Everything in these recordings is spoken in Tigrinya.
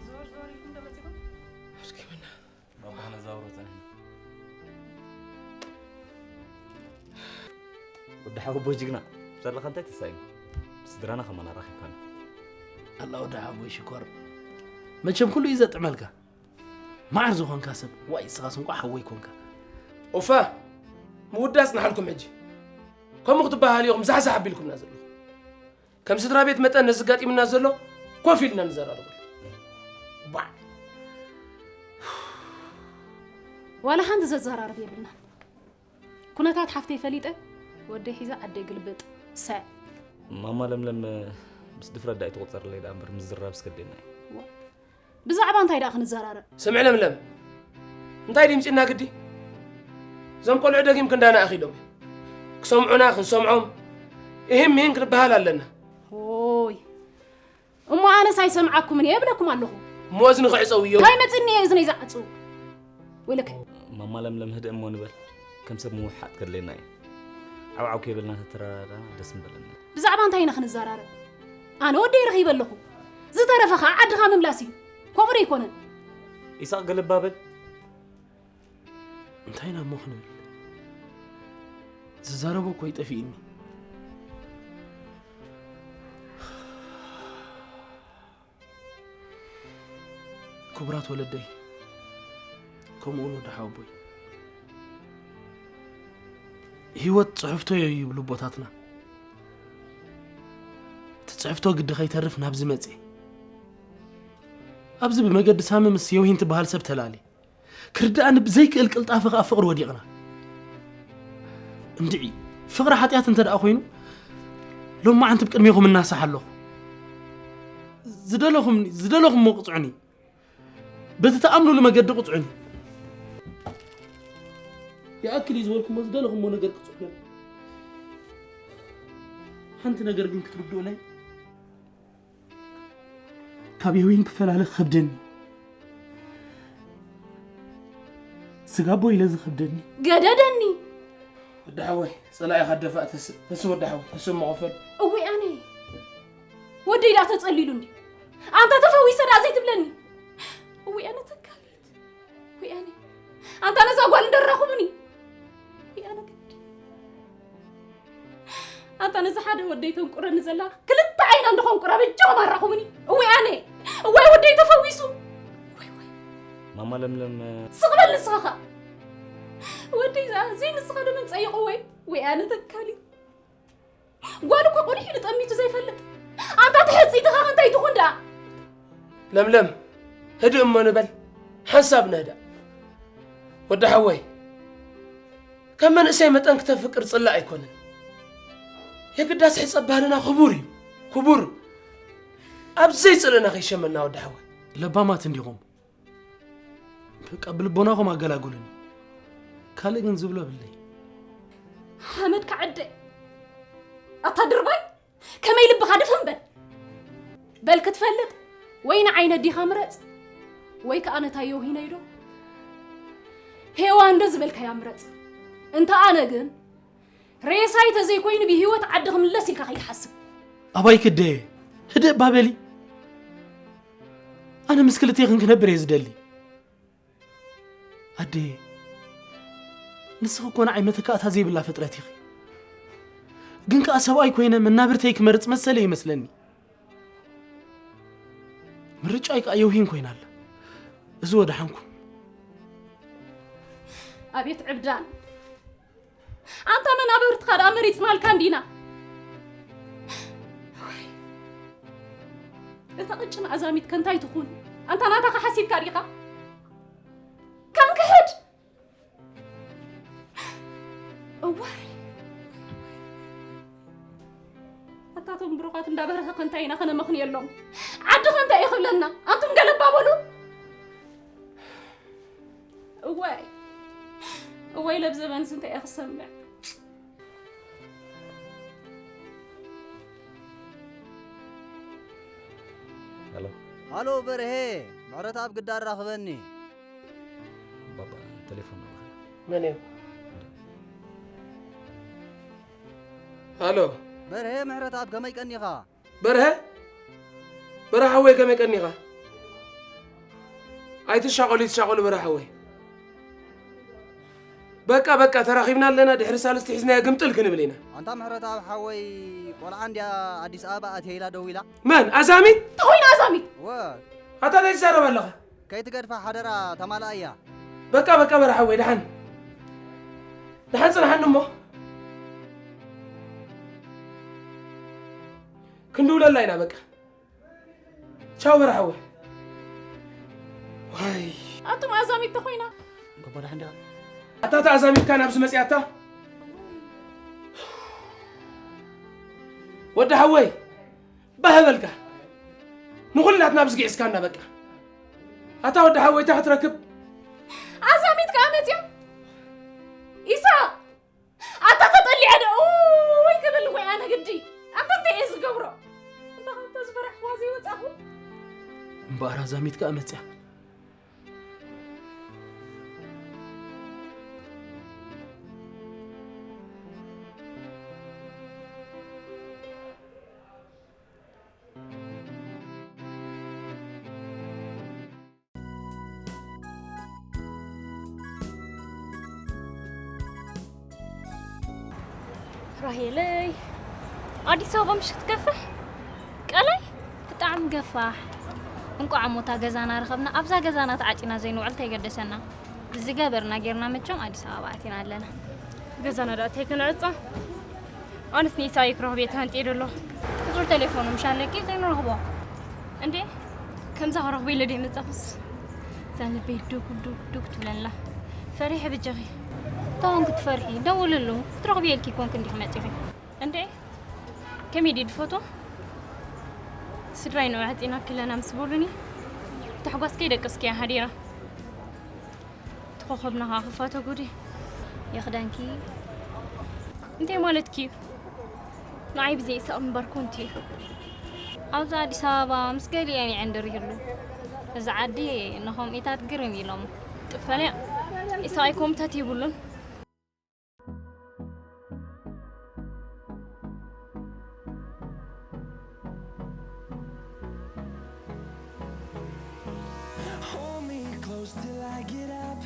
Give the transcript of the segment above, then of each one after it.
ዞር ዞር ኢልኩም ተመጺኹም? እስኪ ምና ባባ ነዛውሮ ጸኒሕና። ወዲ ሓወቦይ ጅግና፣ ዘለኻ እንታይ ተሳኢኑ? ስድራና ከማን ኣራኺብካና። ኣላ ወዲ ሓወቦይ ሽኮር። መቸም ኩሉ እዩ ዘጥዕመልካ። መዓር ዝኾንካ ሰብ፣ ዋይ፣ ንስኻስ እንቋዕ ሓወይ ኮንካ። ኡፋ፣ ምውዳስ ንሓልኩም ሕጂ። ከምኡ ክትበሃሉ ኢኹም ዛሕዛሕ ኣቢልኩምና ዘለኹም። ከም ስድራ ቤት መጠን ነዚ ጋጢምና ዘሎ ኮፍ ኢልና ንዘራረበሉ። ባዕ። ዋላ ሓንቲ ዘዘራርብ የብልናን። ኩነታት ሓፍተይ ፈሊጠ፣ ወደይ ሒዘ ዓደይ ግልብጥ። ሰዕ። ማማ ለምለም፣ ምስ ድፍረት ደኣ ኣይትቑጸርለይ ደኣ እምበር፣ ምዝራብ ስከደና እዩ። ዋ። ብዛዕባ እንታይ ደኣ ክንዘራረብ? ስምዒ ለምለም፣ እንታይ ድምጺና ግዲ? እዞም ቆልዑ ደጊም ክንዳና ኣኺሎም። ክሰምዑና ክንሰምዖም፣ እሂም ምሂን ክንበሃል ኣለና። ኦይ፣ እሞ ኣነስ ኣይሰምዓኩምን እየ እብለኩም ኣለኹ። እሞ እዝኒ ክዕጸው እዮ። እንታይ መጺኒ እየ እዝነይ ዝዓጽው? ወይለከ። ማማ ለምለም ህድእ እሞ ንበል። ከም ሰብ ምውሓጥ ከድልየና እዩ። ዓው ዓው ከይበልና ተተረዳዳና ደስ ምበለና። ብዛዕባ እንታይ ኢና ክንዘራረብ? ኣነ ወደይ ረኺበ ኣለኹ። ዝተረፈ ኸዓ ዓድኻ ምምላስ እዩ። ከምኡ ዶ ኣይኮነን? ኢሳቕ ገለባ በል። እንታይ ኢና እሞ ክንብል? ዝዛረቦ እኮ ይጠፊእኒ። ክቡራት ወለደይ፣ ከምኡ እውን ወዲ ሓወቦይ፣ ህይወት ጽሕፍቶ እዩ ይብሉ ኣቦታትና። እቲ ጽሕፍቶ ግዲ ከይተርፍ ናብዚ መጽየ። ኣብዚ ብመገዲ ሳሚ ምስ የውሂን ትበሃል ሰብ ተላልየ። ክርድኣኒ ብዘይክእል ቅልጣፈ ከኣ ፍቕሪ ወዲቕና። እንድዒ፣ ፍቕሪ ሓጢኣት እንተ ደኣ ኮይኑ፣ ሎማዓንቲ ብቅድሜኹም እናሳሕ ኣለኹ። ዝደለኹምኒ፣ ዝደለኹምዎ ቅጽዑኒ። በቲ ትኣምኑሉ መገዲ ቅጽዑኒ። ይኣክል እዩ ዝበልኩሞ ዝደለኹምዎ ነገር ቅጽዑኒ። ሓንቲ ነገር ግን ክትርድኡለይ፣ ካብ የውሂን ክፈላለ ክኸብደኒ። ስጋቦ ኢለ ዝኸብደኒ። ገደደኒ። ወዲ ሓወይ፣ ጸላኢኻ ደፋእ ተስ-፣ ተስእ ወዲ ሓወይ፣ ተስእ መኸፈል። እውይ ኣነ። ወደይ ደኣ ተጸሊሉ እንዲ። ኣንታ ተፈዊሰ ደኣ ዘይትብለኒ። እውይ ኣነ ተካሊት። እውይ ኣነ። ኣንታ ነዛ ጓል እንደራኹምኒ። እውይ ኣነ ግዲ። ኣንታ ነዚ ሓደ ወደይ ተንቁረኒ ዘላ ክልተ ዓይና እንድኾንቁራ በጃኹም ኣራኹምኒ። እወይ ኣነ፣ እወይ ወደይ ተፈዊሱ። ወይ ወይ። ማማ ለምለም። ስቕ በል ንስኻ ኸኣ። ወደይ ዝኣ-፣ ዘይንስኻ ዶ መን ጸይቑ ወይ? ወይ ኣነ ተካሊ። ጓል እኮ ቆሊሑ ንጠሚቱ ዘይፈልጥ። ኣንታ ትሕጽይትኻ እንታይ ትኹን ደኣ? ለምለም፣ ህድእ እሞ ንበል። ሓንሳብ ንህዳእ። ወዲ ሓወይ፣ ከም መንእሰይ መጠን ክተፍቅር ጽላእ ኣይኮነን። የግዳስ ሕጸ ባህልና ክቡር እዩ፣ ክቡር። ኣብ ዘይጽልእና ከይሸመና ወዲ ሓወይ። ለባማት እንዲኹም። በቃ ብልቦናኹም ኣገላግሉኒ። ካልእ ግን ዝብሎ የብለይ። ሓመድካ ዕደ። ኣታ ድርባይ፣ ከመይ ልብኻ ድፍን በል። በል ክትፈልጥ፣ ወይ ንዓይ ነዲኻ ምረጽ፣ ወይ ከኣ ነታ ዮሂነይ ዶ ሄዋን ዶ ዝበልካያ ምረጽ። እንተ ኣነ ግን፣ ሬሳይ ተዘይኮይኑ ብህይወት ዓዲ ክምለስ ኢልካ ከይትሓስብ። ኣባይ ክደየ፣ ህድእ እባ በሊ። ኣነ ምስ ክልቴኽን ክነብር እየ ዝደሊ። ኣደየ፣ ንስኺ እኮ ንዓይ መተካእታ ዘይብላ ፍጥረት ኢኺ። ግን ከኣ ሰብኣይ ኮይነ መናብርተይ ክመርጽ መሰለይ ይመስለኒ። ምርጫይ ከኣ የውሂን ኮይና ኣላ። እዚ ወደሓንኩም። ኣቤት ዕብዳን! ኣንታ መናብርትኻ ደኣ መሪጽናልካ እንዲና። እታ ቅጭን ኣዛሚት ከ እንታይ ትኹን? ኣንታ ናታ ከ ሓሲብካ ዲኻ? ከም ክሕድ! እዋይ! ኣታ እቶም ብሩኻት እንዳ በርሀ ከ እንታይ ኢና ከነመኽንየሎም? ዓዲ ከ እንታይ እዩ ክብለና? ኣንቱም ገለባ በሉ። እዋይ! እዋይ ለብ ዘበንስ እንታይ እየ ክሰምዕ? ሃሎ። ሃሎ በርሄ፣ ምሕረተኣብ ግዳ ኣራኽበኒ። ባባ፣ ቴሌፎን ነው። መን እዩ? ሃሎ። በርሀ፣ ምሕረተኣብ ከመይ ቀኒኻ? በርሀ? በርሀ ሓወይ፣ ከመይ ቀኒኻ? ኣይትሻቐሉ፣ ይትሻቐሉ በርሀ ሓወይ። በቃ በቃ፣ ተራኺብና ኣለና፣ ድሕሪ ሳልስቲ ሒዝናዮ ግምጥል ክንብል ኢና። ኣንታ ምሕረተኣብ ሓወይ፣ ቆልዓ እንድያ ኣዲስ ኣበባ ኣትየ ኢላ ደዊላ። መን? ኣዛሚት? ተኾይና ኣዛሚት። ወ ኣታ እንታይ ትዛረብ ኣለኻ? ከይትገድፋ ሓደራ ተማልኣያ። በቃ በቃ በርሀ ሓወይ፣ ደሓን ደሓን ጽንሓኒ እሞ ክንድውለላ ኢና በቃ። ቻው በርሀ ሓወይ። ዋይ ኣቱም ኣዛሚት ተኾይና። ባባ ደሓን ዲኻ? ኣታ ተኣዛሚትካ ናብዚ መጽያታ ወዲ ሓወይ ባህ በልካ ንኹላትና ኣብዚ ግዒስካና በቃ። ኣታ ወዲ ሓወይ እንታይ ክትረክብ ኣዛሚት ከኣ መጽዮም ኢሳቕ ኣታ ተጠሊዐ ዶ ኡይ ክብል ወይ ኣነ ግዲ ኣታ እንታይ እየ ዝገብሮ እንዳ ከምተ ዝፈራሕዋ ዘይወጻኹ እምበኣር ኣዛሚት ከኣ መጽያ ራሄለይ ኣዲስ ኣበባ ምሽ ክትገፍሕ ቀላይ ብጣዕሚ ገፋሕ እንቋዕ እሞ እታ ገዛና ረኸብና ኣብዛ ገዛና ተዓፂና ዘይንውዕል ተይገደሰና ብዝገበርና ጌርና መቸም ኣዲስ ኣበባ ኣቲና ኣለና ገዛና ዳ ተይ ከነዕፃ ኣነስ ንኢሳይ ክረኽብ እየ ተሃንጥየ ደሎ ቁፅሪ ቴሌፎኑ ምሽ ኣለኪ ዘይንረኽቦ እንዴ ከምዛ ክረኽቦ ኢለ ደይ መፃኹስ እዛ ልበይ ዱግ ዱግ ዱግ ትብለላ ፈሪሐ ብጃኺ ተወን ክትፈርሒ ደውልሉ ክትረኽብዮ ኢልኪ ኮንክ እንዲኺ መፂኺ እንዴ ከመይ ድዩ ድፈትዎ ስድራይ ንዑ ዓፂና ክለና ምስ በሉኒ ብታሕጓስ ከይደቀስኩ እየ ሓዲረ እቲ ኮኸብና ከዓ ክፋቶ ጉዲ የኽደንኪ እንታይ ማለትኪ እዩ ንዓይ ብዘይ ኢሳቕ ምንባር ኮንቲ እዩ ኣብዚ ኣዲስ ኣበባ ምስ ገሊአን ይዕንድር ይህሉ እዚ ዓዲ ንኸምኢታት ግርም ኢሎም ጥፈለያ ኢሳቕ ኣይኮምታት ይብሉን Hold me close till I get up.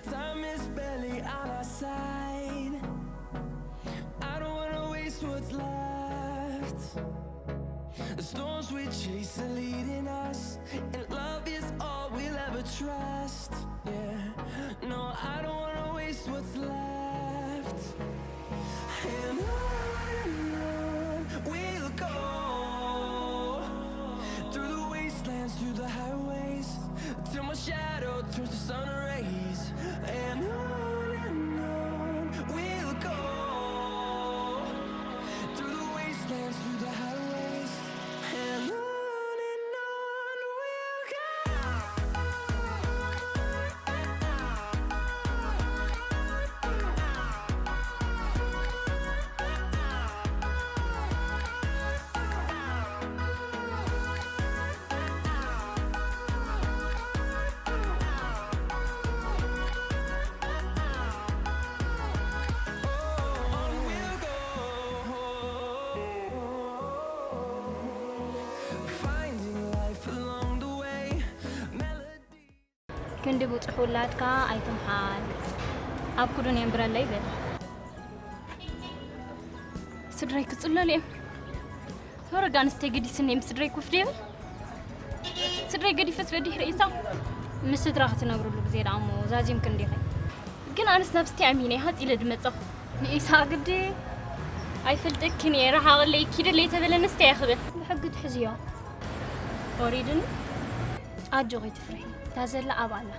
Time is barely on our side. I don't wanna waste what's left. The storms we chase are leading us, and love is all we'll ever trust. Yeah, no, I don't wanna waste what's left. And on and on we'll go through the wastelands, through the highways, till my shadow turns to sun rays. And on and on we'll go through the wastelands, through the highways, and on and on we'll go. ክንዲ ብጹሕ ውላድካ ኣይትምሓል ኣብ ኩዱን የንብረለይ በል። ስድራይ ክጽለሉ እዮም። ተወረጋ ኣንስተይ ገዲስኒ ምስ ስድራይ ኮፍ ደብል ስድራይ ገዲፈስ በዲሕ ርእሳ ምስ ስድራ ክትነብርሉ ግዜ ደኣ እሞ ዛዚምክ እንዲኺ ግን ኣነስ ናብ ስቲ ኣሚነ ሃፅ ኢለ ድመፀኹ ንኢሳ ግዲ ኣይፈልጠክን እየ ረሓቕለይ ኪደለይ ተበለ ንስተያ ክብል ብሕጊ ትሕዝዮ ወሪድኒ ኣጆኺ ትፍርሒ እታ ዘላ ኣብ ኣላ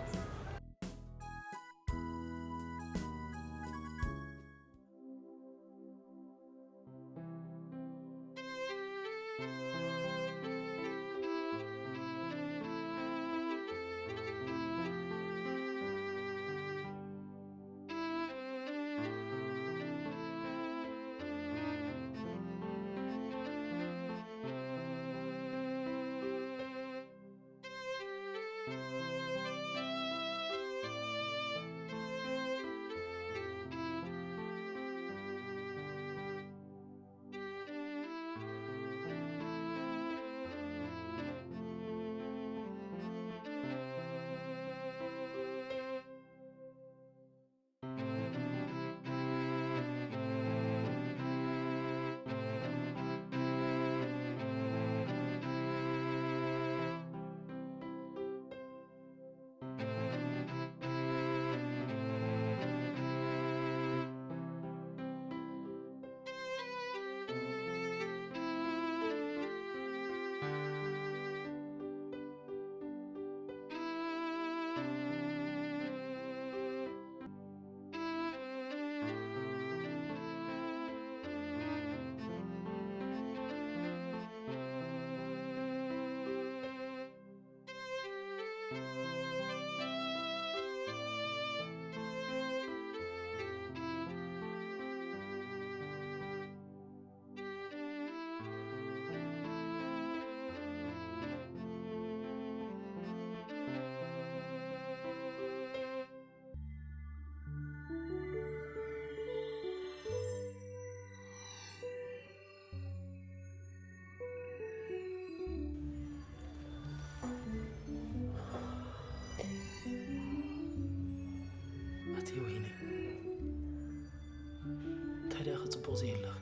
ዘይለኺ።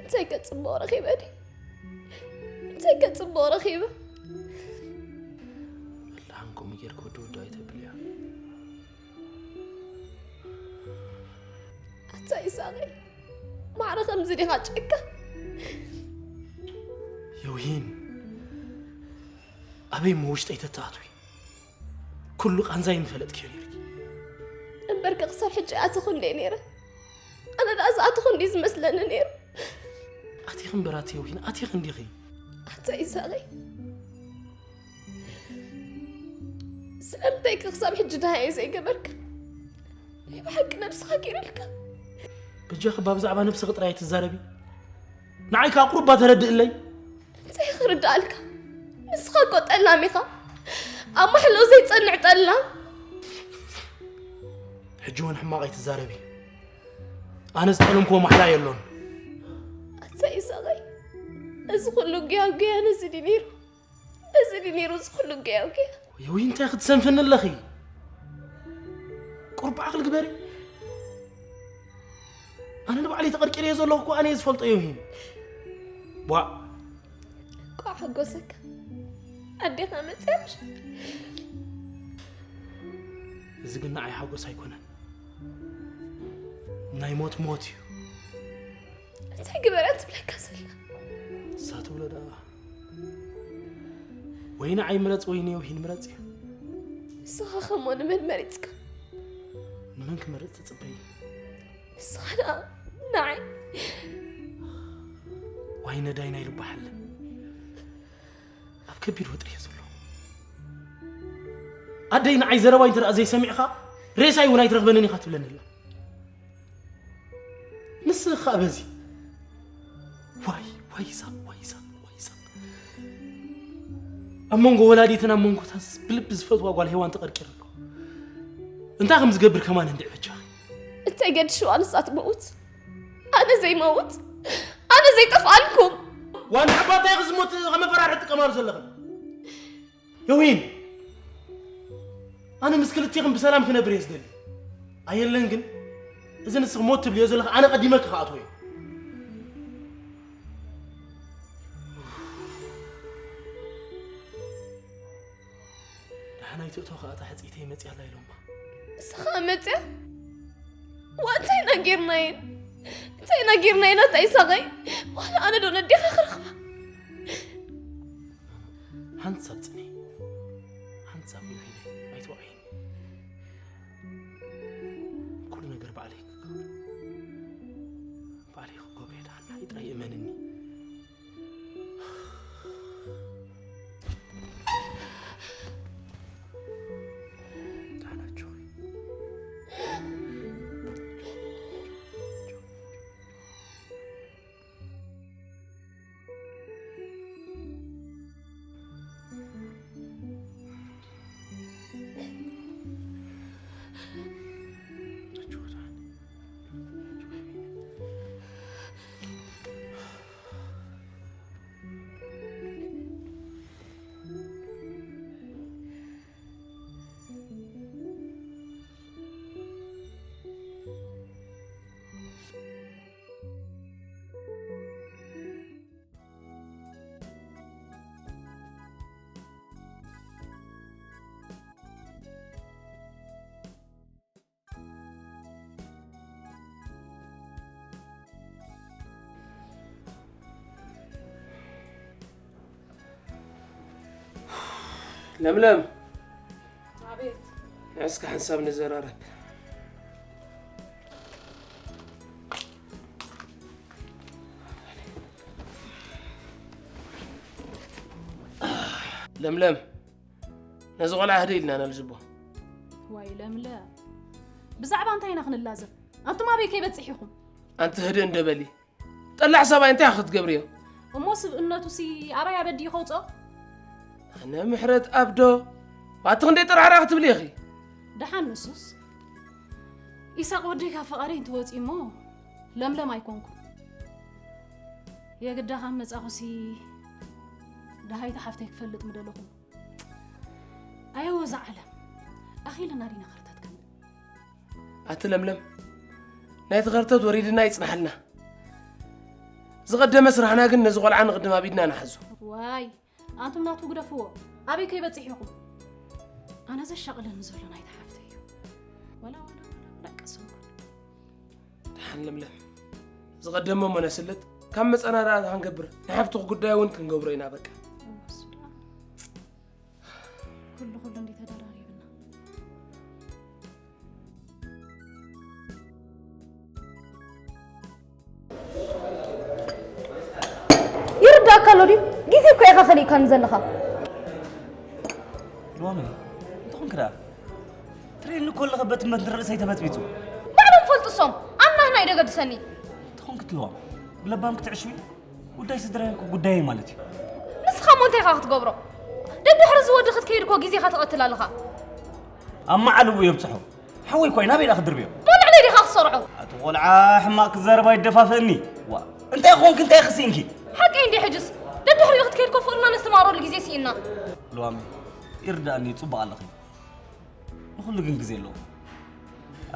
እንታይ ከፅብኦ ረኺበ ድዩ? እንታይ ከፅብኦ ረኺበ? ኣላህን ከምኡ ጌርክ ወዲ ወዲ ኣይተብልያ። ኣታ ይሳቐይ፣ ማዕረ ከምዚ ዲኻ ጨካ? የውሂን፣ ኣበይ እሞ ውሽጠይ ተተኣትዊ? ኩሉ ቃንዛይ ምፈለጥክዮ ነይርኪ። እምበርከ ክሳብ ሕጂ ኣተኹ እንደ ነይረ። ኣነ ደኣ ዝኣተኹ እንዲ ዝመስለኒ ነይሩ። ኣቲኺ እምበር ኣቲ የውሂን፣ ኣቲኺ እንዲኺ። ኣታ ይሳቐይ፣ ስለምንታይ ከ ክሳብ ሕጂ ደሃየ ዘይገበርካ? ናይ ብሓቂ ነብስኻ ኪርልካ። በጃኺ እባ ብዛዕባ ነብስኺ ጥራይ ኣይትዛረቢ። ንዓይ ከኣ ቁሩባ ተረድእለይ። እንታይ ክርዳእልካ? ንስኻ እኮ ጠላም ኢኻ። ኣብ ማሕሎ ዘይጸንዕ ጠላም። ሕጂ እውን ሕማቕ ኣይትዛረቢ። ኣነ ዝጠለምክዎ ማሕላ የሎን። ኣታ ይሳቐይ፣ እዚ ኩሉ ጉያ ጉያ ነዚ ድዩ ነይሩ? እዚ ድዩ ነይሩ እዚ ኩሉ ጉያ ጉያ? ወይ እንታይ ክትሰንፍኒ ኣለኺ? ቁሩብ ዓቕሊ ግበሪ። ኣነ ንባዕለይ ተቐርቂረዮ ዘለኹ እኮ ኣነ እየ ዝፈልጦ የውሂን። ቧዕ። ኳዕ ሓጎሰካ፣ ኣዴኻ መፅያ ምሽ? እዚ ግን ንዓይ ሓጎስ ኣይኮነን። ናይ ሞት ሞት እዩ። እንታይ ግበር እያ ትብለካ ዘላ? እሳ ትብሎ ደኣ ወይ ንዓይ ምረፅ ወይ ንየውሂን ምረፅ እዩ። ንስኻ ከሞ ንመን መሪፅካ? ንመን ክመርፅ ትፅበይ? ንስኻ ደኣ ንዓይ? ዋይ ነዳይ ናይ ልባ ሓለ ኣብ ከቢድ ወጥሪ እየ ዘለኹ። ኣደይ ንዓይ ዘረባይ እንተ ደኣ ዘይሰሚዕኻ ሬሳይ እውን ኣይትረኽበንን ኢኻ ትብለኒ ኣላ። ንስኻ በዚ ዋይ ዋይ ይሳቕ ዋይ ይሳቕ ዋይ ይሳቕ ኣብ መንጎ ወላዲትን ኣብ መንጎ እታ ብልቢ ዝፈትዋ ጓል ሄዋን ተቐርቂሩ ኣሎ። እንታይ ከም ዝገብር ከማን እንድዒ በጃኺ። እንታይ ገድሽዋ ንሳ ትመውት? ኣነ ዘይመውት? ኣነ ዘይጠፍኣልኩም? ዋን ሓባታይ ክዝሞት ከመፈራርሒ ትጥቀማሉ ዘለኽን የውሂን፣ ኣነ ምስ ክልቴኽን ብሰላም ክነብር እየ ዝደሊ። ኣየለን ግን እዚ ንስኺ ሞት ትብልዮ ዘለኺ ኣነ ቀዲመ ክኸኣትዎ እየ። ደሓናይ ትእቶ ከኣ እታ ሕፅይተይ መፅያ ኣላ ኢሎማ። ንስኻ መፅያ? ዋ እንታይ ነጊርናየን? እንታይ ነጊርናየን ኣታ ይሳቐይ? ዋላ ኣነ ዶ ነዴኻ ክረኽባ? ሓንሳብ ፅኒ ሓንሳብ ይውሒደ ኣይትወዓይኒ። ኩሉ ነገር ባዕለይ ክገብር ባዕለይ ክገብር እየ። ደሓን ንዓይ ጥራይ እመንኒ። ደሓናቸው ለምለም፣ ኣቤት። እስከ ሓንሳብ ንዘራረብ። ለምለም፣ ነዚ ቆልዓ ህደ ኢልና ነልዝቦ። ዋይ ለምለም፣ ብዛዕባ እንታይ ኢና ክንላዘብ? ኣንቱም ኣበይ ከይበፅሕ ኢኹም? ኣንቲ ህድእ እንደበሊ። ጠላዕ ሰብኣይ እንታይ ክትገብርዮ? እሞ ስብእነቱሲ ኣበይ ኣበዲ ከውፅኦ? ኣነ ምሕረት ኣብዶ፣ ኣቲ ክንደይ ጠራዕራዕ ክትብሊ ኢኺ? ደሓን ንሱስ ኢሳቅ ወደይ ካብ ፈቓደይ እንትወፂ እሞ ለምለም ኣይኮንኩ። የግዳ ካብ መፃኹሲ ደሃይቲ ሓፍተይ ክፈልጥ ምደለኹ። ኣየወ እዛ ዓለም ኣኺልና ዲና ክርታት ከም ኣቲ ለምለም፣ ናይቲ ኸርተት ወሪድና ይጽናሓልና። ዝቐደመ ስራሕና ግን ነዚ ቖልዓ ንቕድም ኣብ ኢድና ንሓዞ። ዋይ፣ ኣንቱም ናቱ ግደፍዎ። ኣበይ ከይበጽሕ ኢኹም? ኣነ ዘሻቕለኒ ዘሎ ናይታ ሓፍተይ እዩ። ወላ፣ ወላ፣ ወላ፣ ወላ ቀሰንኩ። ደሓን ለምለም። ዝቐደመ እሞ ነስልጥ። ካብ መጻና ደኣ ክንገብር። ንሓፍትኹ ጉዳይ እውን ክንገብሮ ኢና በቃ። እሱ ደኣ ኩሉ ኩሉ እንዲ ተደራሪብና። ይርዳእካ ኣሎ ድዩ? ግዜ እኮ ኢኻ ከሊእካኒ ዘለኻ። ሎሚ እንተኾንክ ደኣ ትርእየኒ እኮ ኣለኻ በቲ መትኒ ርእሰይ ተበጥቢጡ። ባዕሎም ፈልጡ እሶም። ኣምና ህና ይደገድሰኒ። እንተኾንክ ትልዋ ብለባም ክትዕሽዊ ጉዳይ ስድራይ እኮ ጉዳይ ማለት እዩ። ንስኻ እሞ እንታይ ኢኻ ክትገብሮ? ደድሕሪ ዝወዲ ክትከይድ እኮ ግዜኻ ትቐትል ኣለኻ። ኣብ መዓልቡ የብጽሖ። ሓወይ እኮ እዩ፣ ናበይ ደኣ ክድርብዮ? እሞ ልዕለይ ዲኻ ክትሰርዖ? ኣቲ ቆልዓ ሕማቕ ክዛረብ ኣይደፋፍእኒ። ዋ፣ እንታይ ኾንክ፣ እንታይ ክስኢንኪ? ሓቀይ እንዲ ሕጅስ ደድሕሪኡ ክትከይድ እኮ ፍቕርና ነስተማቕረሉ ግዜ ስኢና። ልዋም ይርዳእኒ፣ ጽቡቕ ኣለኺ። ንኹሉ ግን ግዜ ኣለዎ።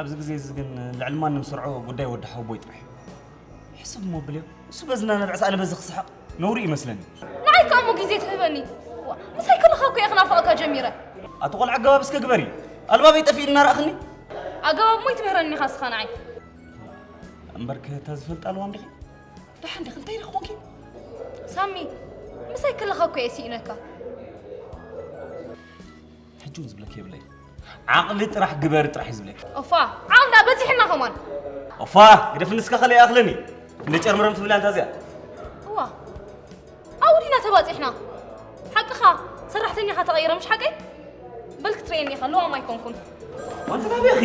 ኣብዚ ግዜ እዚ ግን ልዕሊ ማንም ስርዖ ጉዳይ ወዲ ሓወቦይ ጥራሕ እዩ። ሕስብ እሞ ብልዮ፣ እሱ በዚ እናነብዐስ ኣነ በዚ ክስሕቕ ነውሪ ይመስለኒ። ንዓይ ከኣ እሞ ግዜ ትህበኒ። ዋ፣ ምሳይ ከለኻ እኮ እየ ክናፍቐካ ጀሚረ። ኣቲ ቆልዓ ኣገባብ እስከ ግበሪ። ኣልባበይ ጠፊኡ እናረኣኽኒ። ኣገባብ እሞ ይትምህረኒ ኢኻ እስኻ ንዓይ። እምበርከ እታ ዝፈልጣ ኣለዋ እንዲኺ? ደሓን ዲኺ? እንታይ ኢኺ ኮንኪ? ሳሚ፣ ምሳይ ከለኻ እኮ እየ ስኢነካ። ሕጂ እውን ዝብለኪ የብለይ። ዓቕሊ ጥራሕ ግበሪ ጥራሕ እዩ ዝብለኪ። ኦፋ፣ ዓቕሊ ደኣ በዚሕና ከማን። ኦፋ፣ ግደፍኒ እስከ ካልእ ይኣኽለኒ። እንደ ጨርምረም ትብላ እንታ እዚኣ። እዋ፣ ኣብኡ ዲና ተባጺሕና። ሓቅኻ፣ ሰራሕተኛኻ ተቐይረ ምሽ ሓቀይ? በል ክትርእየኒ ኢኻ፣ ልዋም ኣይኮንኩን። ዋንተ ናበይ ኢኺ?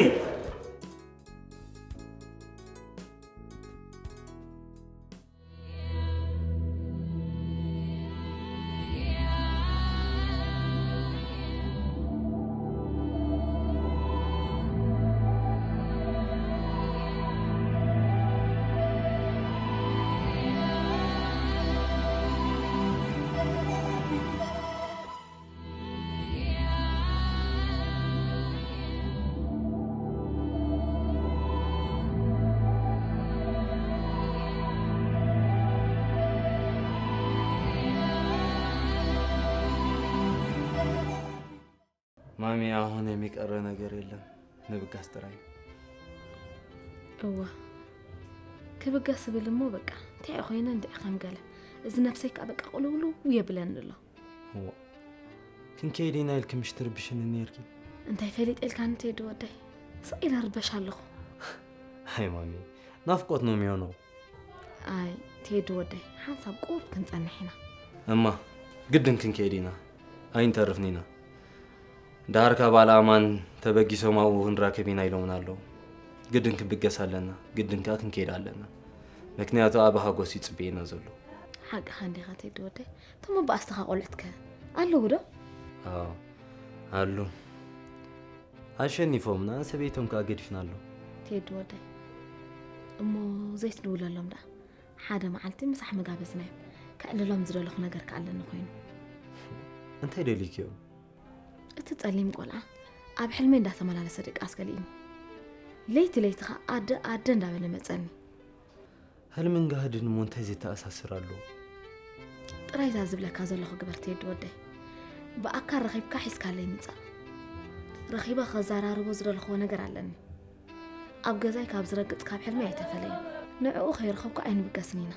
ማሚ፣ አሁን የሚቀረ ነገር የለም፣ ንብጋስ ጥራይ። እዋ፣ ክብጋስ እብል እሞ በቃ፣ እንታይ ኮይነ እንድዒ ከም ገለ። እዚ ነብሰይ ከኣ በቃ ቁልውልው የብለኒ ኣሎ። እዋ፣ ክንከይድ ኢና ኢልኪ ምሽ ትርብሽኒ ነይርኪ። እንታይ ፈሊጠ ኢልካኒ ቴዲ ወደይ? ስቕ ኢለ ርበሽ ኣለኹ። ኣይ ማሚ፣ ናፍቆት ነው የሚሆነው። ኣይ ቴዲ ወደይ፣ ሓንሳብ ቁሩብ ክንጸንሕ ኢና። እማ፣ ግድን ክንከይድ ኢና፣ ኣይንተርፍን ኢና። ደሃር ካብ ኣልኣማን ተበጊሶም ኣብኡ ክንራከብ ኢና ኢሎምና ኣለዉ። ግድን ክብገስ ኣለና፣ ግድን ከኣ ክንከይድ ኣለና። ምክንያቱ ኣብ ሃጎስ እዩ ጽበየና ዘሎ። ሓቅኻ እንዲኻ ቴዲ ወደይ። እቶም መባእስትኻ ቆልዑትከ ኣለዉ ዶ? ኣዎ፣ ኣሉ። ኣሸኒፎምና፣ ሰበይቶም ከኣ ገዲፍና ኣሎ። ቴዲ ወደይ። እሞ ዘይትድውለሎም ደኣ? ሓደ መዓልቲ ምሳሕ ምጋበዝናዮም። ከዕልሎም ዝደለኹ ነገር ከኣ ኣለኒ ኮይኑ። እንታይ ደሊክዮም? እቲ ጸሊም ቆልዓ ኣብ ሕልመይ እንዳተመላለሰ ድቃስ ገሊእኒ። ለይቲ ለይቲ ኸኣ ኣደ ኣደ እንዳበለ መጸኒ። ህልምን ጋህድን እሞ እንታይ ዘተኣሳስር ኣሎ? ጥራይ እዛ ዝብለካ ዘለኹ ግበር ቴዲ ወደይ። ብኣካል ረኺብካ ሒዝካለይ ምጻእ። ረኺበ ከዘራርቦ ዝደለኽዎ ነገር ኣለኒ። ኣብ ገዛይ ካብ ዝረግጽ ካብ ሕልመይ ኣይተፈለየን። ንዕኡ ከይረኸብኩ ኣይንብገስን ኢና።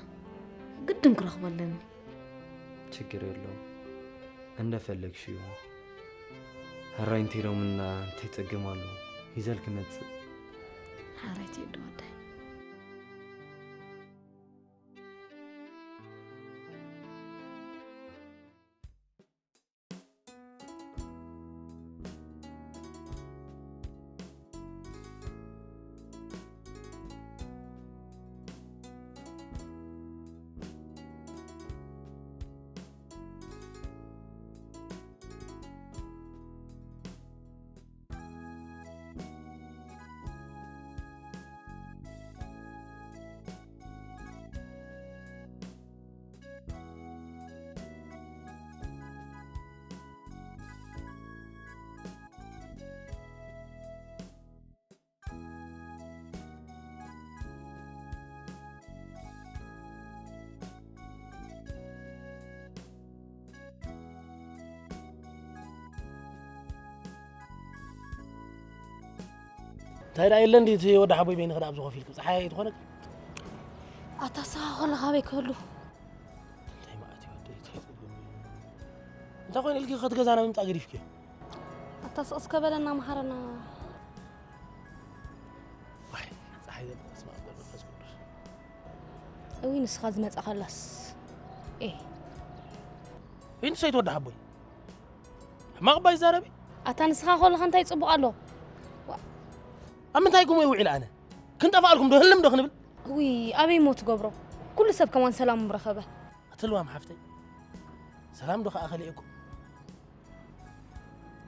ግድን ክረኽቦ ኣለኒ። ችግር የለውም። እንደፈለግሽ ይሁን። ሕራይ እንተይሎምና እንተይጸገም ኣሎ። ሂዘልኪ መጽእ። ሕራይ ቴዲ ወደይ። እንታይ ደኣ የለን ድዩ እቲ ወዲ ሓቦይ በይንኺ ደኣ ኣብዚ ኮፍ ኢልኪ? ጸሓይ ኣይትኾነኪ? ኣታ ንስኻ ከለኻ ኣበይ ክህሉ? እንታይ ማለት እዩ ወደይ? እንታይ ትብሉ? እንታይ ኮይኑ ኢልኪ ከቲ ገዛና ምምጻእ ገዲፍክዮ? ኣታ ስቕ እስከ በለና መሓረና። ዋይ፣ ጸሓይ ዘለ በስመ ኣብ ወወልድ ወመንፈስ ቅዱስ። እውይ ንስኻ ዝመጻ ከላስ። ኤ። ይንሰይት ወዲ ሓቦይ። ሕማቕ እባ ይዛረብ እዩ። ኣታ ንስኻ ከለኻ እንታይ ጽቡቕ ኣሎ? ዋ። ኣብ ምንታይ ኩሞ ይውዒል ኣነ? ክንጠፋኣልኩም ዶ ህልም ዶ ክንብል? ውይ ኣበይ እሞ ትገብሮ? ኩሉ ሰብ ከማን ሰላም ምረኸበ። ኣቲ ልዋም ሓፍተይ፣ ሰላም ዶ ከኣ ከሊእኩም?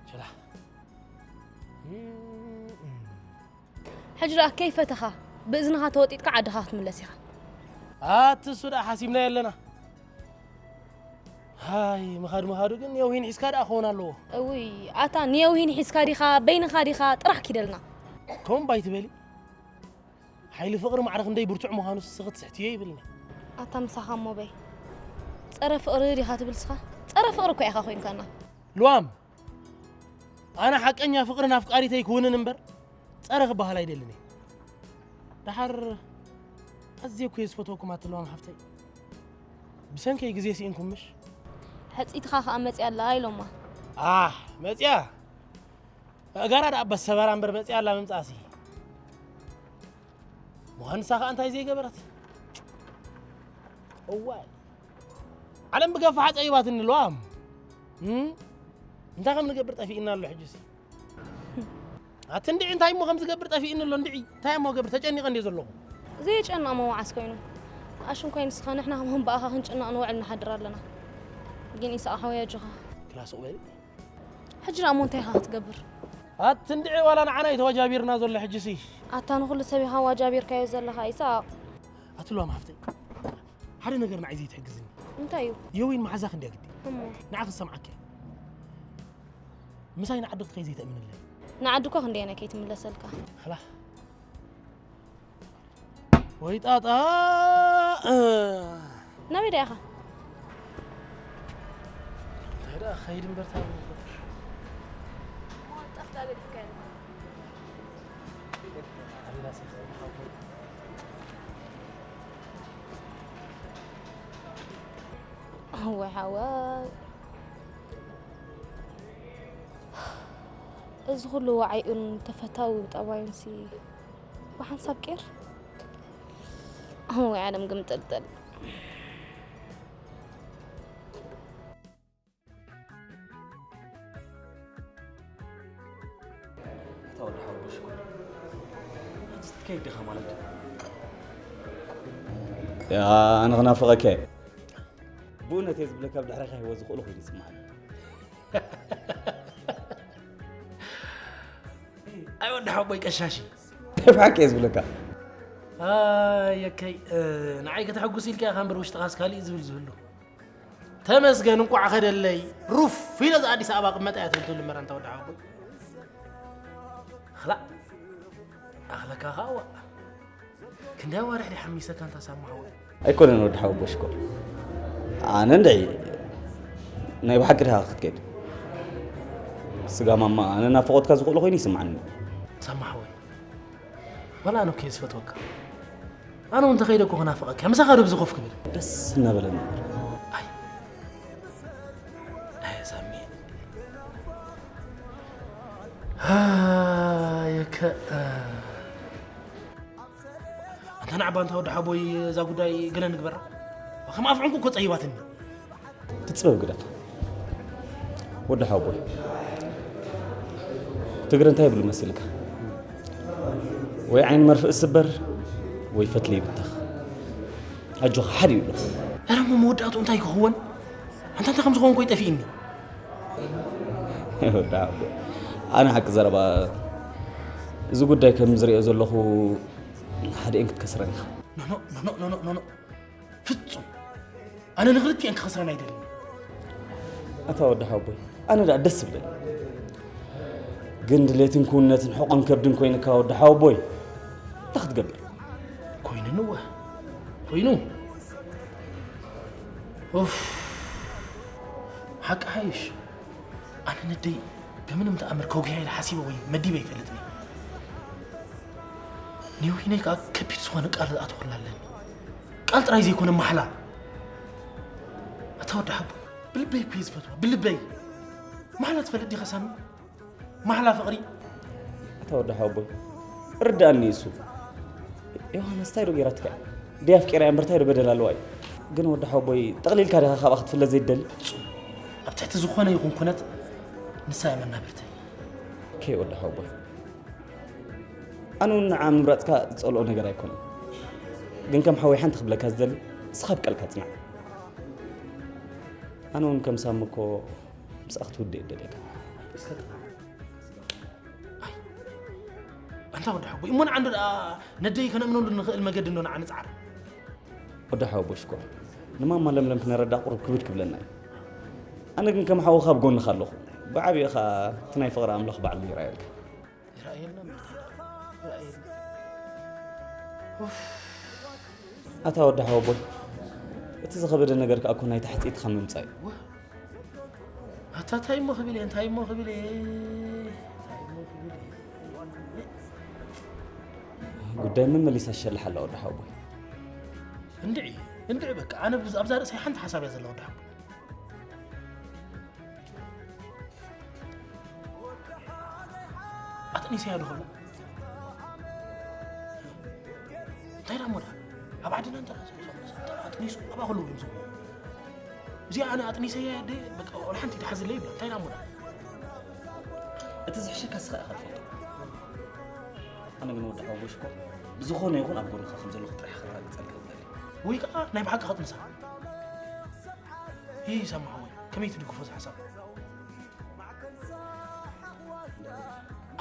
ሸላ። ሕጂ ደኣ ከይፈተኻ ብእዝንኻ ተወጢጥካ ዓድኻ ክትምለስ ኢኻ። ኣቲ እሱ ደኣ ሓሲብናዮ ኣለና። ሃይ ምኻድ ምኻዱ ግን የውሂን ሒዝካ ደኣ ክኸውን ኣለዎ። እውይ ኣታ ንየውሂን ሒዝካ ዲኻ በይንኻ ዲኻ ጥራሕ ኪደልና። ከምኡ ባይ ትበሊ። ሓይሊ ፍቕሪ ማዕረ ክንደይ ብርቱዕ ምዃኑ ስኺ ትስሕትዮ ይብልና። ኣታ ምሳኻ እሞ በይ ጸረ ፍቕሪ ዲኻ ትብል ስኻ? ጸረ ፍቕሪ እኮ ኢኻ ኮይንካና። ልዋም ኣነ ሓቀኛ ፍቕርን ኣፍቃሪተይ ክውንን እምበር ጸረ ክበሃል ኣይደልን እየ። ደሓር ኣዝየ እኮ እየ ዝፈትወኩም ኣቲ ልዋም ሓፍተይ። ብሰንከይ ግዜ ስኢንኩም ምሽ? ሕጽይትኻ ኸኣ መጺኣ ኣላ ኢሎማ። ኣህ መጺኣ። ኣእጋራ ደኣ ኣበስ ሰበራ እምበር መጺኣ ኣላ ምምጻእሲ። ምዃን ንሳ ኸኣ እንታይ ዘይገበረት? እዋይ ዓለም ብገፋሓ ጸይባትኒ ልዋም። እም? እንታይ ከም ንገብር ጠፊእና ኣሎ ሕጂሲ። ኣቲ እንድዒ እንታይ እሞ ከም ዝገብር ጠፊእኒ ኣሎ እንድዒ። እንታይ እሞ ገብር ተጨኒቐ እንድየ ዘለኹ። ዘየጨንቕ መዋዓስ ኮይኑ። ኣሽንኳይ ንስኻ ንሕና ከማን ብኣኻ ክንጭነቕ ንውዕል ንሓድር ኣለና። ግን ኢሳቕ ሓወይ ኣጆኻ። ክላስ ቁበሊ። ሕጂ ደኣ እሞ እንታይ ኢኻ ክትገብር? ኣቲ እንድዒ ዋላ ንዓና እዩ ተዋጃቢርና ዘሎ ሕጂሲ። ኣታ ንኹሉ ሰብ ኢኻ ዋጃቢርካዮ ዘለኻ ኢሳቕ። ኣቲ ሉዋም ሓፍተይ፣ ሓደ ነገር ንዓይ ዘይትሕግዝኒ። እንታይ እዩ? የዊን መሓዛኺ እንድያ ግዲ። እሞ? ንዓኺ ዝሰምዓኪ እያ። ምሳይ ንዓዲ ክትኸይ ዘይተእምንለይ። ንዓዲ እኮ ክንደየናይ ከይትምለሰልካ። ኣላ። ወይ ጣጣ፣ እ። ናበይ ደኣ ኢኻ? እንታይ ደኣ ኸይድ እምበር እንታይ ይገብር? ኣላ ሴፍ ሓወይ። እወ ሓወይ። እዚ ኩሉ ዋዓይኡን ተፈታዊ ጠባዩንሲ ብሓንሳብ ቄር? እወ ዓለም ግምጥልጥል። ኣታ ወዲ ሓወቦይ ሽኮር፣ ሕጂ ትከይድ ዲኻ ማለት ድዩ? ያ፣ ኣነ ክናፍቐካ እየ። ብእውነት እየ ዝብለካ፣ ብድሕረኻ ህይወት ዝኽእሉ ኮይኑ ይስምዓኒ። ኣይ ወዲ ሓወቦይ ቀሻሺ። ብሓቂ እየ ዝብለካ። ኣየከይ፣ እ፣ ንዓይ ከተሐጉስ ኢልካ ኢኻ እምበር ውሽጥኻስ ካሊእ ዝብል ዝህሉ። ተመስገን እንቋዕ ከደለይ። ሩፍ ኢለ እዛ ኣዲስ ኣበባ ቅመጣ እያ ትብል ትብል እምበር ኣንታ ወዲ ሓወቦይ። ኣኽላ፣ ኣኽለካ ኸኣ ዋእ። ክንደይ ኣዋርሕ ድዩ ሓሚሰካ ኣንታ ሳማ ሓወይ? ኣይኮነን ወዲ ሓወቦይ ሽኮር። ኣነ እንድዒ ናይ ብሓቂ ዲኻ ክትከይድ? ስጋ ማማ፣ ኣነ ናፍቖትካ ዝኽእሎ ኮይኑ ይስምዓኒ። ሳማ ሓወይ፣ ዋላ ኣነ እኮ እየ ዝፈትወካ። ኣነ እውን እንተኸይደ እኮ ክናፍቐካ፣ ምሳኻ ዶ ኣብዚ ኮፍ ክብል? ደስ እናበለኒ። ኣይ። ኣይ ሳሚ። ሃየከ። ኣንታ ንዓባ ኣንታ ወዲ ሓቦይ እዛ ጉዳይ ገለ ንግበራ። ከም ኣፍ ዕንቁ እኮ ጸይባትኒ። ትጽበብ ግደፍ። ወዲ ሓቦይ። ትግረ እንታይ ይብሉ መሲልካ? ወይ ዓይኒ መርፍእ ስበር፣ ወይ ፈትሊ ይብተኽ። ኣጆኻ፣ ሓደ ይብሉ። ኧረ እሞ መወዳእትኡ እንታይ ክኸውን? ኣንታ እንታይ ከም ዝኸውን እኮ ይጠፊእኒ። ወዲ ሓቦይ። ኣነ ሓቂ ዘረባ፣ እዚ ጉዳይ ከም ዝሪኦ ዘለኹ፣ ሓደኤን ክትከስረን ኢኻ። ኖ፣ ኖ፣ ኖ፣ ኖ፣ ኖ፣ ኖ፣ ኖ። ፍጹም። ኣነ ንኽልቲኤን ክኸስረን ኣይደልን። ኣታ ወዲ ሓወቦይ፣ ኣነ ደኣ ደስ ይብለኒ። ግን ድሌትን ክውንነትን ሕቖን ከብድን ኮይንካ ወዲ ሓወቦይ፣ እንታይ ክትገብር? ኮይኑኒ እወ። ኮይኑ። ኡፍ። ሓቂ ሓይሽ። ኣነ ነደይ ብምንም ተኣምር ከጉህያ ኢለ ሓሲበ ወይ መዲበ ኣይፈልጥን እየ። ኒውሂነይ ከዓ ከቢድ ዝኾነ ቃል ኣተኹላ ኣለኒ። ቃል ጥራይ ዘይኮነ ማሕላ። ኣታ ወዲ ሓቦይ፣ ብልበይ እኮ እየ ዝፈትዋ፣ ብልበይ። ማሕላ ትፈልጥ ዲኻ ሳሚ? ማሕላ ፍቕሪ። ኣታ ወዲ ሓቦይ፣ ርዳእኒ እሱ። ዮሃንስ እንታይ ዶ ገይራትካ? ድያ ኣፍቂራ እያ እምበር እንታይ ዶ በደል ኣለዋ እዩ? ግን ወዲ ሓቦይ፣ ጠቕሊልካ ዲኻ ካብኣ ክትፍለ ዘይትደሊ? ፍጹም። ኣብ ትሕቲ ዝኾነ ይኹን ኩነት ንሳ እያ መናብርተይ። ከይ ወዲ ሓቦይ፣ ኣነ እውን ንዓ ምምራጽካ ዝጸልኦ ነገር ኣይኮነን። ግን ከም ሓወይ ሓንቲ ክብለካ ዝደሊ፣ ንስኻ ኣብ ቃልካ ጽናዕ። ኣነ እውን ከም ሳሚ እኮ ምስኣ ክትውድእ እደልየካ። እስከ ጥራይ። ኣይ፣ ኣንታ ወዲ ሓቦይ፣ እሞ ንዓ እንዶ ደኣ ነደይ ከነእምነሉ ንኽእል መገዲ እንዶ ንዓ ንጽዓር። ወዲ ሓወቦይ ሽኮር፣ ንማማ ለምለም ክነረዳ ቁሩብ ክብድ ክብለና እዩ። ኣነ ግን ከም ሓውኻ ኣብ ጎንኻ ኣለኹ። ብዓቢኡ ኸኣ እቲ ናይ ፍቕሪ ኣምላኽ ባዕሉ ይርኣየልካ። ይርኣየልና፣ ይርኣየልና። ኡፍ። ኣታ ወዲ ሓወቦይ፣ እቲ ዝኸበደ ነገር ከኣ እኮ ናይ ታሕጺእትኻ ምምጻእ እዩ። ዋ። ኣታ እንታይ እሞ ክብል እየ፣ እንታይ እሞ ክብል እየ፣ እንታይ እሞ ክብል እየ። ጉዳይ መመሊሳ ትሸልሕ ኣላ ወዲ ሓወቦይ። እንድዒ፣ እንድዒ በቃ፣ ኣነ ብዝ-፣ ኣብዛ ርእሰይ ሓንቲ ሓሳብ እያ ዘላ ወዲ ሓወቦይ። ኣጥኒሰያ ዶ ኸብላ? እንታይ ደኣ እሞ ደኣ? ኣብ ዓድና እንተ ኣጥኒሱ፣ ኣብኣ ከለዉ እዮም ዝብሉ። እዚኣ ኣነ ኣጥኒሰያ እየ፣ ኣደ፣ በቃ፣ ወላ ሓንቲ ኣይትሓዝለይ ይብላ። እንታይ ደኣ እሞ ደኣ? እቲ ዝሕሸካ ንስኻ ኢኻ ትፈልጦ። ኣነ ግን ወዲ ሓወቦይ ሽኮር፣ ብዝኾነ ይኹን ኣብ ጎንኻ ከም ዘለኹ ጥራሕ ከረጋግጸልካ ዝደሊ። ወይ ከኣ ናይ ብሓቂ ከጥንሳ። ይህ ሰማዕ ወይ፣ ከመይ ትድግፎ እዚ ሓሳብ?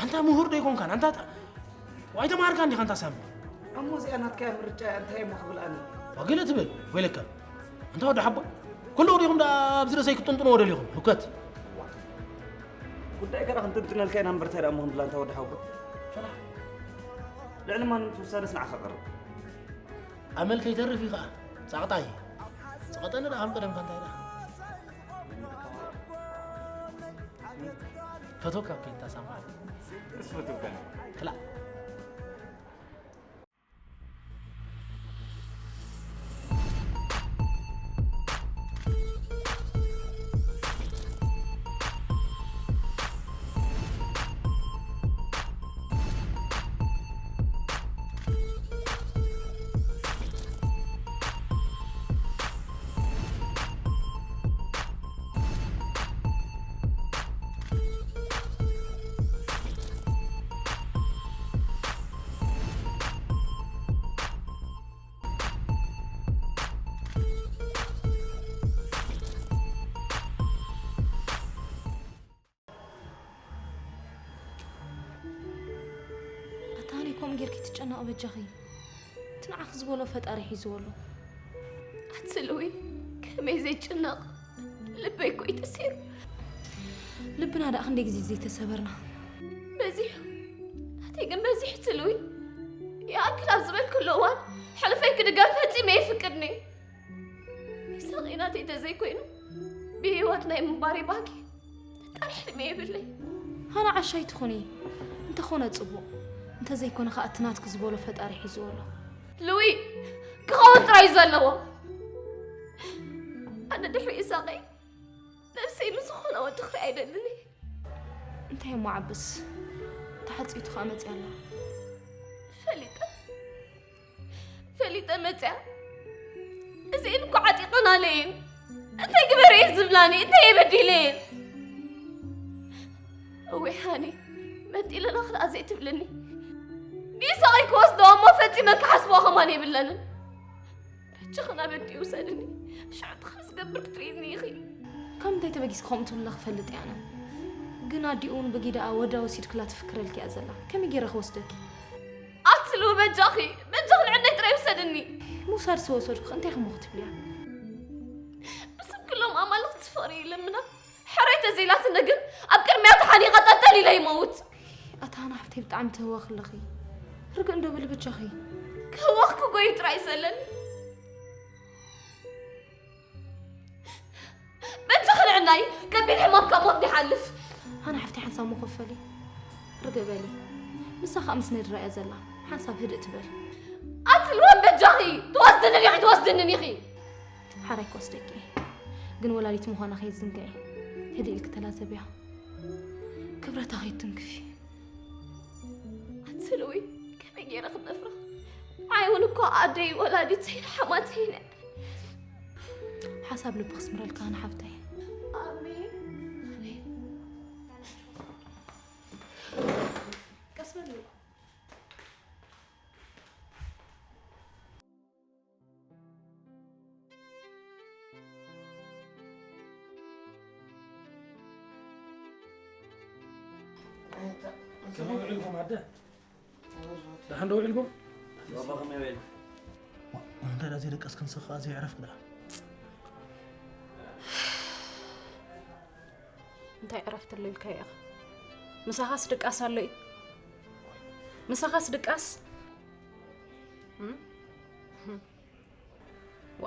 ኣንታ ምሁር ዶ ኣይኮንካን? ኣንታ ታ-፣ ዋይ ተማሃርካን ዲኻ ኣንታ ሳሚ? እሞ እዚኣ ናትካ እያ ምርጫ እያ፣ እንታይ እሞ ክብል ኣነ? ዋ ገለ ትብል፣ ወይለካ። ኣንታ ወዲ ሓቦይ፣ ኩሉ ዲኹም ደኣ ኣብዚ ርእሰይ ክትጥንጥንዎ ደሊኹም? ህውከት። ጉዳይ ገራ ክንትንትነልካ ኢና እምበር እንታይ ደኣ እሞ ክንብላ ኣንታ ወዲ ሓቦይ? ሸላ። ልዕሊ ማንም ትውሳነስ ንዓኻ ቀርብ። ኣመል ከይተርፍ እዩ ኸዓ። ጻቕጣይ። ጸቐጠኒ ደኣ ከም ቀደምካ እንታይ ደኣ? ፈቶካ እኮ እንታ ሳምሓኒ። እሱ ፈቶካ። ክላእ። ኣታ ሃኒ፣ ከምኡ ጌርኪ ትጨነቒ በጃኺ። እቲ ንዓኺ ዝበሎ ፈጣሪ ሒዝዎ ኣሎ። ኣቲ ሉዊ፣ ከመይ ዘይጭነቕ? ልበይ እኮ እዩ ተሰይሩ። ልብና ደኣ ክንደይ ግዜ ዘይተሰበርና። በዚሑ፣ ናተይ ግን በዚሑ እቲ ሉዊ። ይኣክል ኣብ ዝበልኩሉ እዋን፣ ሕልፈይ ክድገም ፈጺመ ኣይፍቅድን እየ። ይሳቐይ ናተይ ተዘይኮይኑ፣ ብህይወት ናይ ምንባረይ ባህጊ ጥጣር ሕልሚ የብለይ። ሃና ዓሻ ኣይትኹኒ። እንተኾነ ጽቡቕ፣ እንተዘይኮነ ኸኣ እቲ ናትኪ ዝበሎ ፈጣሪ ሒዝዎ ኣሎ። ሉዊ ክኸውን ጥራይ እዩ ዘለዎ። ኣነ ድሕሪ ይሳቐይ ነብሰይ ምስ ዝኾነ ወዲ ክርኢ ኣይደልን እየ። እንታይ እሞ ዓብስ፣ ተሓጽዩቱ ኸኣ መጽያ ኣላ። ፈሊጠ ፈሊጠ መጽያ። እዚኤን እኮ ዓጢቐናለየን። እንታይ ግበረ እየን ዝብላኒ? እንታይ እየ በዲለየን? እወ ሃኒ፣ መንጢለና ክልኣ ዘይትብልኒ። ንይስሃቐይ ክወስድኦ እሞ ፈጺመ ክሓስብኦ ከማን የብለንን። በጃኺ ናብ ኣዲኡ ውሰድኒ። ሽዑ እንታይ ከም ዝገብር ክትርእይኒ ኢኺ። ካብ ምንታይ ተበጊስኪ ከምኡ ትብሊ ክፈልጥ እየ ኣነ። ግን ኣዲኡ እውን ብጊደኣ ወዳ ወሲድክላ ትፍክረልኪ እያ ዘላ። ከመይ ገይረ ክወስደኪ? ኣትሉ በጃኺ፣ በጃኺ ንዕነይ ጥራይ ውሰድኒ። ምውሳድ ዝወሰድኩ እንታይ ከሞ ክትብልያ? ብስም ኩሎም ኣማልኽቲ ፍቕሪ ይልምና። ሕራይ ተዘይላትኒ ግን ኣብ ቅድሚያ ተሓኒቐ ጠልጠል ኢለ ይመውት። ኣታ ሃና ሓፍተይ ብጣዕሚ ትህወኺ ኣለኺ። ርግእ እንዶ በሊ በጃኺ። ክህወኽ ክጎይ ጥራይ ዘለኒ። በጃኺ ንዕናይ ከቢድ ሕማም ካብ ሞት ይሓልፍ። ሃና ሓፍተይ ሓንሳብ መኸፈሊ። ርግእ በሊ። ንሳ ኸኣ ምስ ነድራ እያ ዘላ። ሓንሳብ ህድእ ትበል። ኣቲ ልወን በጃኺ፣ ትወስድንን ኢኺ፣ ትወስድንን ኢኺ። ሓራይ ክወስደኪ እየ። ግን ወላዲት ምዃና ከይትዝንግዒ። ህድእ ኢልኪ ተላዘብያ። ክብረታ ከይትንክፊ። ኣቲ ልዊ፣ ከመይ ገይረ ክነፍራ? ዓይ እውን እኮ ኣደይ ወላዲተይን ሓማተይን እያ። ሓሳብ ልቢ ክስምረልካ ኣነ ሓፍተይ። ኣሜን። ኣሜን። ቀስ በሉ። ከመይ ውዒልኩም ኣደ? ደሓን ዶ ውዒልኩም? ባባ ከመይ ውዒልኩም? እንታይ ደኣ ዘይደቀስክን ስኻ ዘይዕረፍክ ደኣ? እንታይ ዕረፍቲ ኣሎ ኢልካዮ ኢኻ? ምሳኻስ ድቃስ ኣሎ እዩ? ምሳኻስ ድቃስ? እም? ዋ፣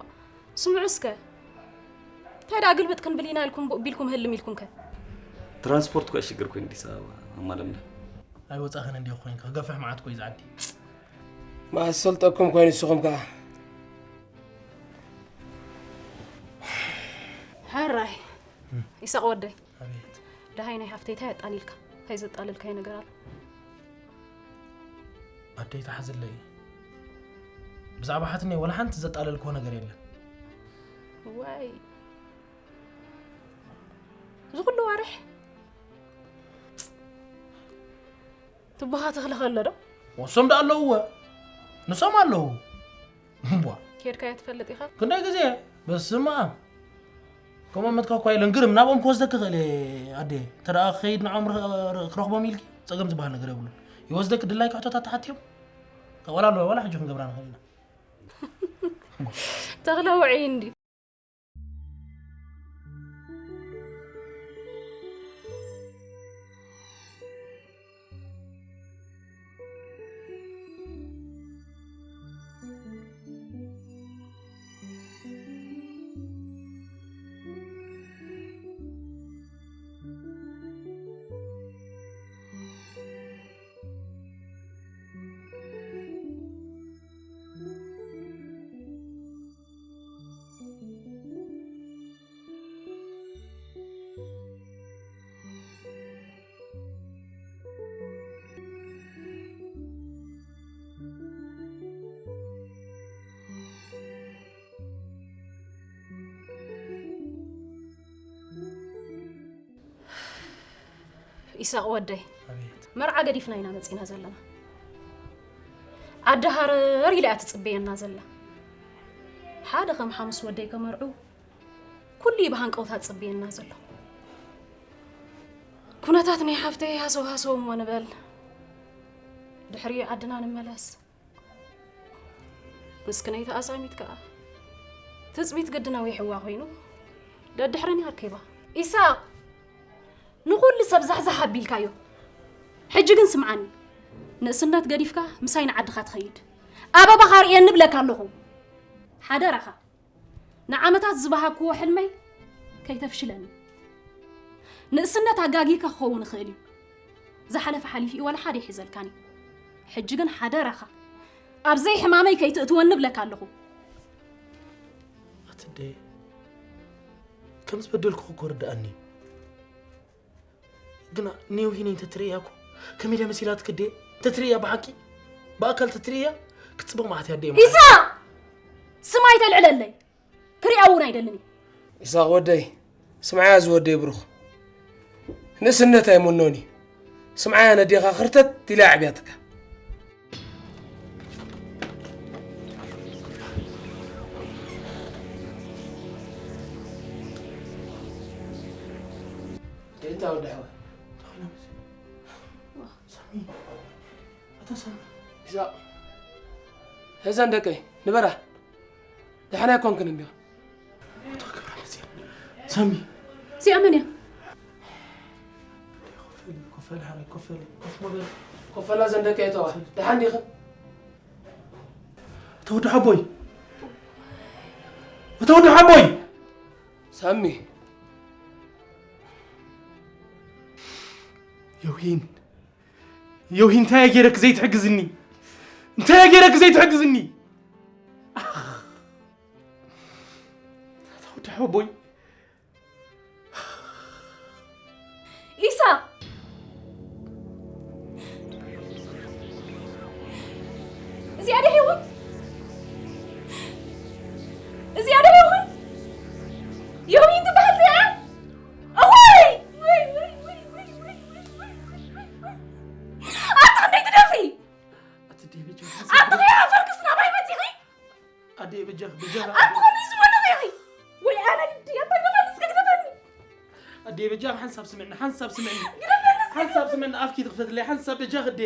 ስምዑ እስከ። እንታይ ደኣ ግልብጥ ክንብል ኢና ኢልኩም ቢልኩም ህልም ኢልኩም ከ? ትራንስፖርት እኮ ሽግር ኮይኑ ኣዲስ ኣበባ ኣማለምለ። ኣይወጻኽን እንዲዮ ኮይንካ፣ ክገፍሕ መዓት እኮ እዩ ዝዓዲ። ማሰልጠኩም ኮይኑ ንስኹም ከኣ። ሕራይ፣ እም። ኢሳቕ ወደይ። ኣቤት። ደሃይ ናይ ሓፍተይ እንታይ ኣጣሊልካ? እንታይ ዘጣለልካዮ ነገር ኣሎ? ኣደይ ተሓዝለይ። ብዛዕባ ሓትነይ ወላ ሓንቲ ዘጣለልክዎ ነገር የለን። ዋይ። እዚ ኩሉ ዋርሕ? ትቦኻ ተኽሊ ከሎ ዶ? ወሶም ደኣ ኣለውዎ። ንሶም ኣለዉ። እምቧ። ኬድካዮ ትፈልጥ ኢኻ? ክንደይ ግዜ? በስመ ኣብ። ከምኦም መትካ እኳ የለን። ግርም፣ ናብኦም ክወስደኪ ይኽእል እየ ኣደ። እንተ ደኣ ክኸይድ ንዖም ር-፣ ር-፣ ክረኽቦም ኢልኪ ጸገም ዝበሃል ነገር የብሉን። ይወስደኪ ድላይኪ ሕቶታት ተሓትዮም። ዋላ ኣሎ፣ ዋላ ሕጂ ክንገብራ ንኽእል ኢና። ተኽለ ውዑይ እንድዩ። ኢሳቕ ወደይ፣ ኣቤት። መርዓ ገዲፍና ኢና መጺና ዘለና። ዓዲ ሃረር ኢላ እያ ትጽበየና ዘላ። ሓደ ከም ሓሙስ ወደይ ከመርዑ ኩሉ እዩ ብሃንቀውታ ዝጽበየና ዘሎ። ኩነታት ናይ ሓፍተይ ሃሰው ሃሰው እሞ ንበል። ድሕሪ ዓድና ንመለስ። ምስክነይቲ ኣዛሚት ከኣ ትጽቢት ግዲ ነዊሕዋ ኮይኑ ደድሕረን ኣርኪባ። ኢሳቕ፣ ንኹሉ ሰብ ዛሕዛሕ ኣቢልካዮ። ሕጂ ግን ስምዓኒ፣ ንእስነት ገዲፍካ ምሳይ ንዓድኻ ትኸይድ። ኣበባኻ ርእየኒ እብለካ ኣለኹ። ሓደራኻ፣ ንዓመታት ዝበሃግክዎ ሕልመይ ከይተፍሽለኒ። ንእስነት ኣጋጊካ ክኸውን ይኽእል እዩ። ዝሓለፈ ሓሊፉ እዩ፣ ዋላ ሓደ ይሕዘልካን እዩ። ሕጂ ግን ሓደራኻ፣ ኣብ ዘይሕማመይ ከይትእትወኒ እብለካ ኣለኹ። ኣትደ፣ ከም ዝበደልኩ እኮ ርድኣኒ እዩ። ግና ንዮሂነይ እንተትርእያ እኮ ከመይ ድያ መሲላትኪ ኣደ? እንተትርእያ ብሓቂ፣ ብኣካል እንተትርእያ ክትጽብቕ መዓት እያ ኣደ ማለት። ኢሳቕ! ስም ኣይተልዕለለይ። ክሪኣ እውን ኣይደልን እየ። ኢሳቕ ወደይ፣ ስምዓያ እዚ ወደይ ብሩኽ። ንእስነት ኣይምኖን እዩ። ስምዓያ ነዴኻ ክርተት ኢላ ኣዕብያትካ። እንታይ ወዲ ሓወይ? እንታይ ኮይና መሲ? ሳሚ፣ ኣታ ሳሚ። ኢሳቕ፣ እዘን ደቀይ ንበራ። ደሓን ኣይኮንክን እንዲኻ። ኣታ ክብራ መሲ። ሳሚ። እዚኣ መን እያ? ኮፈል፣ ኮፈል፣ ሓራይ ኮፈል፣ ኮፍ በል። ኮፈላ እዘን ደቀይ ተዋ። ደሓን ዲኽን? ኣታ ወዲ ሓቦይ። ኣታ ወዲ ሓቦይ። ሳሚ። ዮሂን። ዮሂን፣ እንታይ እየ ገይረክ ዘይትሕግዝኒ? እንታይ ገይረኪ ዘይትሕግዝኒ? ኣታ ወዲ ሓወቦይ። ኢሳቕ! እዚኣ ዶ ሄዋን? እዚኣ ዶ ሄዋን? ዮኒ ትበሃል እዚኣ? እዋይ! ኣታ ክንደይ ትደፍሪ? ኣቲ ደይ በጃ ኣታ ከይሓፈርክስ ናባይ መፂኺ? ኣደይ በጃ በጃ ኣታ ኮኒ ዝወነ ሪኺ? ወይ ኣነ ግዲ ኣታ ግደፈኒ እስከ ግደፈኒ። ኣደይ በጃ ሓንሳብ ስምዕኒ ሓንሳብ ስምዕኒ ግደፈኒ እስከ ሓንሳብ ስምዕኒ ኣፍኪ ትኽፈትለይ ሓንሳብ በጃ ክደ